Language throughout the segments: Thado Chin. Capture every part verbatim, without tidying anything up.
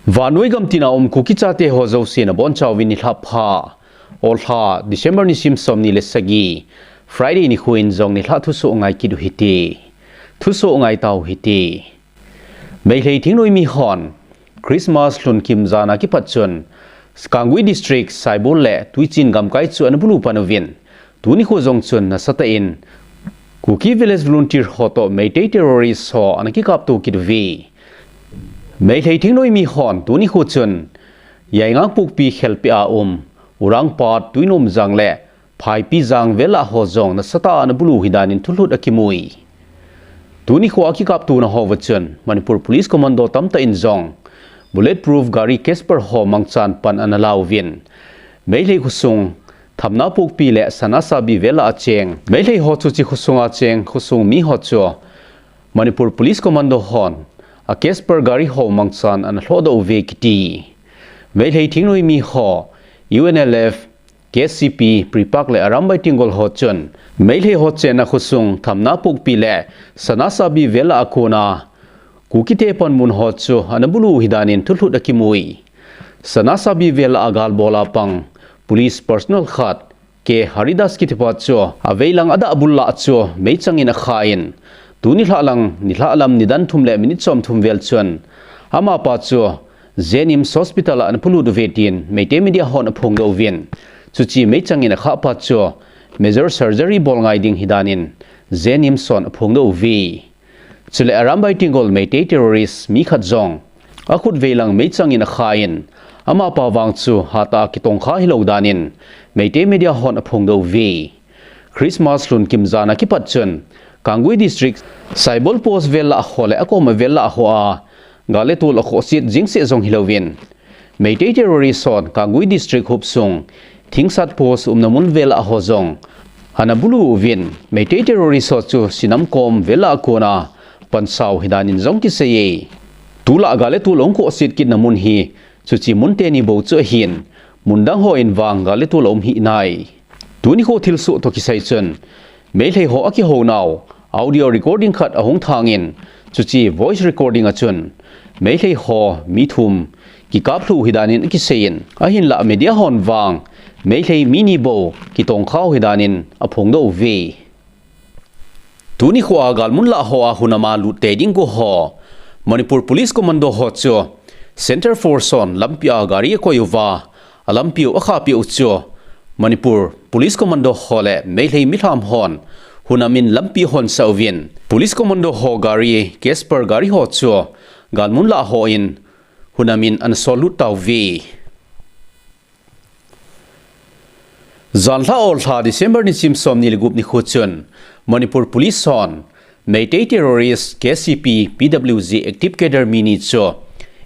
Vannoi gam tina um Kuki chate ho jouse nabonchauvin nilhah pha. Olha, December nisim somni le sagi, Friday nikho in jong nilhah thusoh ngai kit u hite. Thusoh ngai tau hite. Meitei thingnoimi hon Christmas lhun kim jana kipat chun Kangui District, Saibol le Tuichin gamkai chu ana bulu pan uvin, tuni kho jong chun nasatah in Kuki Village Volunteer ho toh Meitei terrorist ho ana kikapto kit uve. Meitei thingnoimi hon tuni kho chun Yaingangpokpi khelpeh a um Urangpat, Tuinomjang le Phaipijang vel a ho jong nasatah a ana bulu u hidan in thulhut akimui. Tuni kho a kikaptona hoa chun Manipur Police Commando tamtah in jong bulletproof gari Casper ho mangchan pan ana la uvin, Meitei khosung Thamnapokpi le Sanasabi vel a cheng Meitei ho, chuche khosunga cheng khosung mi ho chu Manipur Police Commando hon a Casper gari ho mangchan ana lhohdoh uve kiti. Meitei thingnoimi ho U N L F, K C P, PREPAK le Arambai Tenggol ho chun Meitei ho chenna khosung Thamnapokpi le Sanasabi vel a kona Kukite panmun ho chu ana bulu u hidan in thulhut akimui. Sanasabi vel a galbol a pang police personnel khat K Haridas kitipa chu aveilang adah bul lah chu meichang in akha in, tuni nilhah lang, nilhah lam nidan thum le minute somthum vel chun amapa chu JNIMS Hospital a ana polut uve tin Meitei media hon aphongdoh uvin, chuche meichang in akhahpa chu major surgery bol ngai ding hidan in JNIMS hon aphongdoh uve. Chule Arambai Tenggol Meitei terrorist mi khat jong akhut veilang meichang in akha in, amapa vang chu hatah a kitongkha hilou dan in Meitei media hon aphongdoh uve. Christmas lhun kim jana kipat chun Kangui District, Saibol Post vel a ho le akom a vel a hoa gal le tol akhohset jing seh jong hilouvin, Meitei terrorist hon Kangui District hopsung Thingsat Post umna mun vel a ho jong ana bulu uvin, Meitei terrorist ho chu Sinam kom vel a kona pansa u hidan in jong kiseiye. Tulai gal le tol ahung khohset kitna mun hi chuche mun teni bou chu ahin, mun dang hon vang gal le tol aum hih nai. Tuni kho thilsoh toh kisai chun Meitei ho akihounau audio recording khat ahung thang in, chuche voice recording a chun Meitei ho mi thum kikaplhuh u hidan in akisei in, ahinlah media hon vang Meitei mi ni bou kitongkha u hidan in aphongdoh uve. Tuni kho a galmun lah hoa hunam a lut tei ding go ho Manipur Police Commando ho chu Centre Force hon lampi a gari akoi uva, alampi u akhahpeh u chu Manipur Police Commando ho le Meitei milham hon hunam in lampi ahonsah uvin, Police Commando ho gari Casper gari ho chu galmun lah hon hunam in ana sollut tauve. Janhi olha December nisim somni le gup nikho chun Manipur Police hon Meitei terrorist K C P P W G active cadre mi ni chu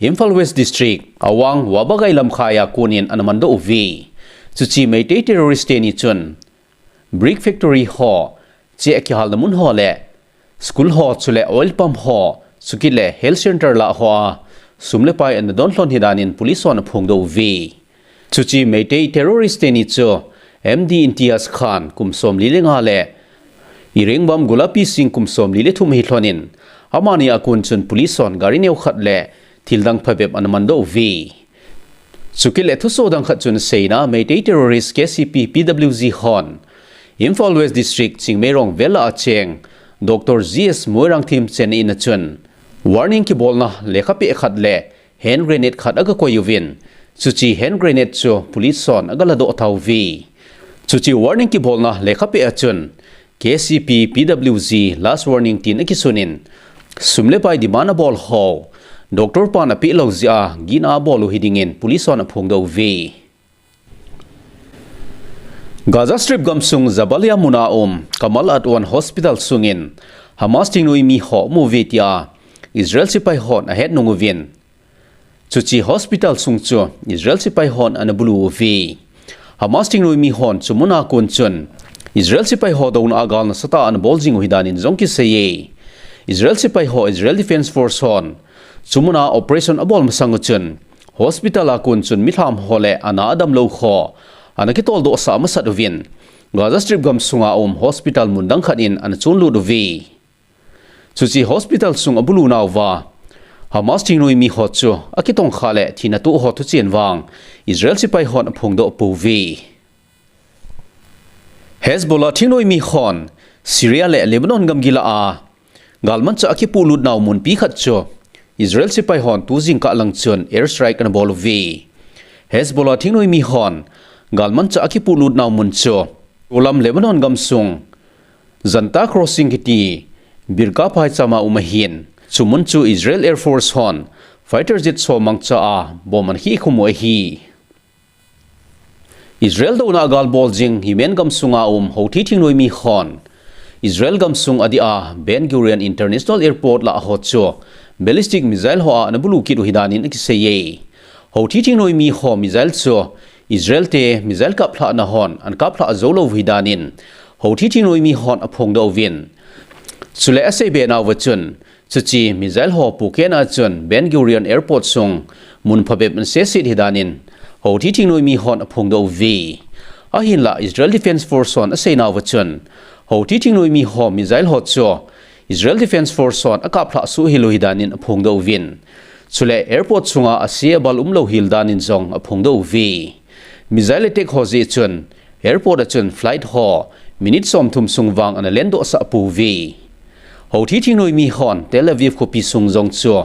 Imphal West District, Awang Wabagai lamkhai a konin ana mandoh uve. Chuche Meitei terrorist teni chun brick factory ho, che akihalna mun ho le school ho, chule oil pump ho, chukit le health centre lah hoa sum le pai ana donlhon hidan in police hon aphongdoh uve. Chuche Meitei terrorist teni chu M D Imtiaz Khan kum somli le nga le Irengbam Gulapi Singh kum somli le thum ahilhon in, amani a kon chun police hon gari neo khat le thildang phabep ana mandoh uve. Chukit le thusoh dang khat chun seina Meitei terrorist K C P P W G hon Imphal West District Chingmeirong vel a cheng Doctor G S Moirangthem chenna in a chun warning kibolna lekha peh khat le hand grenade khat aga koi uvin, chuche hand grenade chu police hon aga ladoh tauve. Chuche warning kibolna lekha peh a chun K C P P W G last warning tin akisun in, sum le pai demand abol ho doctor pan apeh lou jeh a gihna abol u hiding in police hon aphongdoh uve. Gaza Strip gamsung Jabalia mun a um Kamal Adwan Hospital sung in Hamas thingnoimi ho aum uve tia Israel sepai hon ahet nung uvin, chuche hospital sung chu Israel sepai hon ana bulu uve. Hamas thingnoimi hon chu mun a kon chun Israel sepai ho douna a gal nasatah a ana bol jing u hidan in jong kiseiye. Israel sepai ho, Israel Defense Force hon chu mun a operation abol masang u chun hospital a kon chun milham ho le ana adam lou ho ana kitoldoh sah masat uvin, Gaza Strip gamsung a um hospital mun dang khat in ana chonlut uve. Chuche hospital sung abulu nauva Hamas thingnoimi ho chu akitongkha le thina toh ho thuchen vang Israel sepai hon aphongdoh pouve. Hezbollah thingnoimi hon Syria le Lebanon gamgi lah a galmanchah akipuilut nau munpi khat chu Israel sepai hon tu jingkah lang chun airstrike anabol uve. Hezbollah thingnoimi hon galmanchah akipuilut nau mun chu Golan Lebanon gamsung Zanta Crossing kiti Birka phaicham a um ahin, chu mun chu Israel Air Force hon fighter jet som mangcha a bomb anakhih khum u ahi. Israel douna a galbol jing Yemen gamsunga um Houthi thingnoimi hon Israel gamsung adeh a Ben Gurion International Airport lah ho chu ballistic missile ho a anabulu kit u ahi danin akiseiye. Houthi thingnoimi ho missile chu Israel te missile kaplhahna hon anakaplhah jou lou u ahi danin Houthi thingnoimi hon aphongdoh uvin. Chule aseibe nauva chun, chuche missile ho pukehna a chun Ben Gurion Airport sung mun phabep anasehset ahi danin Houthi thingnoimi hon aphongdoh uve. Ahinlah Israel Defense Force hon asei nauva chun, Houthi thingnoimi ho missile ho chu Israel Defense Force hon akaplhah soh hel u ahi danin aphongdoh uvin. Chule airport sunga ase abal umlou hel danin jong aphongdoh uve. Missile attack ho jeh chun airport a chun flight ho minute somthum sung vang analendoh sah pouve. Houthi thingnoimi hon Tel Aviv khopi sung jong chu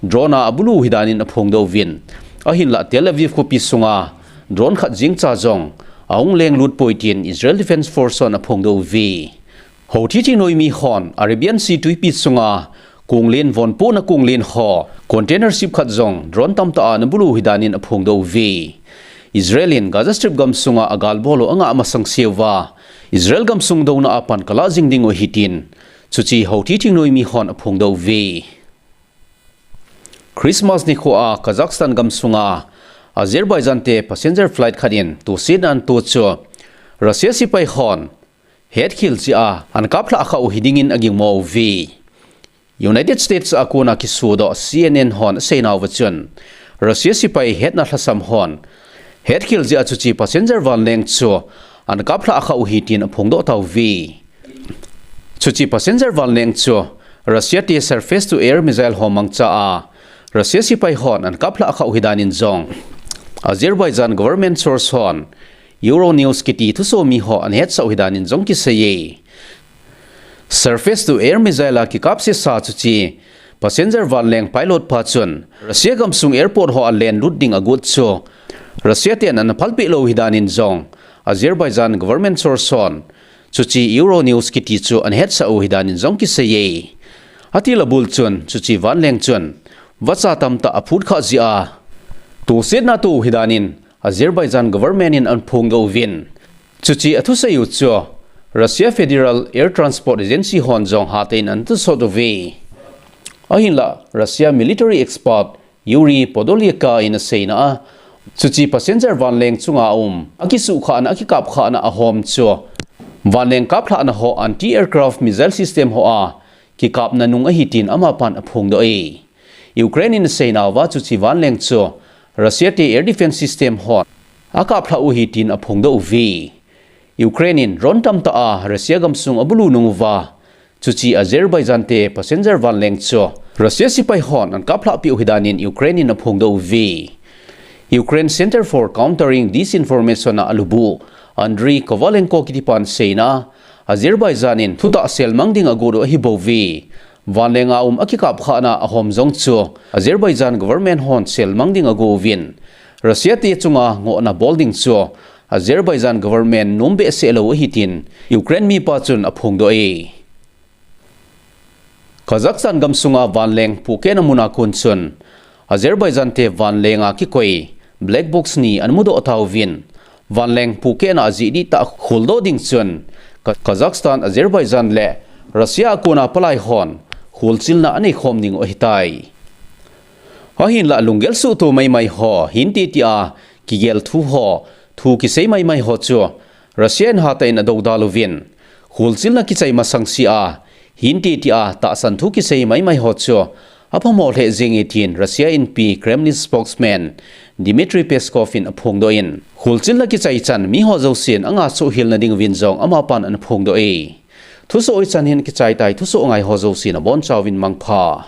drone a abulu u ahi danin aphongdoh uvin. Ahinlah Tel Aviv khopi sunga drone khat jengcha jong ahung lenglut poi tin Israel Defense Force hon aphongdoh uve. Houthi thingnoimi hon Arabian Sea tuipi sunga konglen vonpohna konglen ho container ship khat jong drone tamtah a anabulu u ahi danin aphongdoh uve. Israel in Gaza Strip gamsunga agalbol u angah masang seuva Israel gamsung douna a pan kalah jing ding u ahi tin chuche Houthi thingnoimi hon aphongdoh uve. Christmas nikho a Kazakhstan gamsunga Azerbaijan te passenger flight khat in tosetna anato chu Russia sepai hon hetkhel jeh a anakaplhah khah u ahi dingin agingmo uve. United States a kona kisodoh C N N hon asei nauva chun, Russia sepai hetna lhasam hon hetkhel jeh a chuche passenger vanleng chu anakaplhah khah u ahi tin aphongdoh tauve. Chuche passenger vanleng chu Russia te surface to air missile ho mangcha a Russia sepai hon anakaplhah khah u ahi danin jong Azerbaijan government source hon Euronews kiti thusomi ho anahetsah u ahi danin jong kiseiye. Surface to air missile a kikap sesa chuche passenger vanleng pilot pa chun Russia gamsung airport ho a lenlut ding agot chu Russia ten anaphalpeh lou u ahi danin jong Azerbaijan government source hon chuche Euronews kiti chu anahetsah u ahi danin jong kiseiye. Atil abul chun chuche vanleng chun vacha tamtah aphut khah jeh a tosetna ato u ahi danin Azerbaijan government in anaphongdoh uvin. Chuche athusei u chu Russia Federal Air Transport Agency hon jong hatah in anathusot uve. Ahinlah Russia military expert Yuri Podolyak in aseina a, chuche passenger vanleng chunga um akisuhkhahna, akikapkhahna ahom chu vanleng kaplhahna ho anti-aircraft missile system ho a kikapna nung ahi tin amapan aphongdoh e. Ukraine in aseinauva chuche vanleng chu Russia te air defense system hon akaplhah u ahi tin aphongdoh uve. Ukraine in drone tamtah a Russia gamsung abulu nung uva, chuche Azerbaijan te passenger vanleng chu Russia sepai hon anakaplhah peh u ahi danin Ukraine in aphongdoh uve. Ukraine Center for Countering Disinformation a alubu Andriy Kovalenko kitipan aseina, Azerbaijan in thutah selmang ding agot u ahibouve. Vanleng a um akikapkhahna ahom jong chu Azerbaijan government hon selmang ding ago uvin, Russia te chunga ngohna bol ding chu Azerbaijan government nom behseh lou ahi tin Ukraine mipa chun aphongdoh e. Kazakhstan gamsunga vanleng pukehna muna kon chun Azerbaijan te vanleng a kikoi black box ni anamudoh tauvin, vanleng pukehna ajeh dihtah kholdoh ding chun Ka-, Kazakhstan, Azerbaijan le Russia a kona palai hon kholchilna aneikhom ding u ahitai. Ahinlah lunggel suhtoh maimai ho, hinte tia kigel thu ho, thu kisei maimai ho chu Russia in hatah in adoudal uvin, kholchilna kichai masang sea, hinte tia tahsan thu kisei maimai ho chu aphamo lheh jenge tin Russia inpi Kremlin spokesman Dmitry Peskov in aphongdoh in, kholchilna kichai chan miho jousen angah soh helna ding uvin jong amapan anaphongdoh e. Thusoh hichan hin kichai tai, thusoh ngai ho jousen abonchauvin mangpha.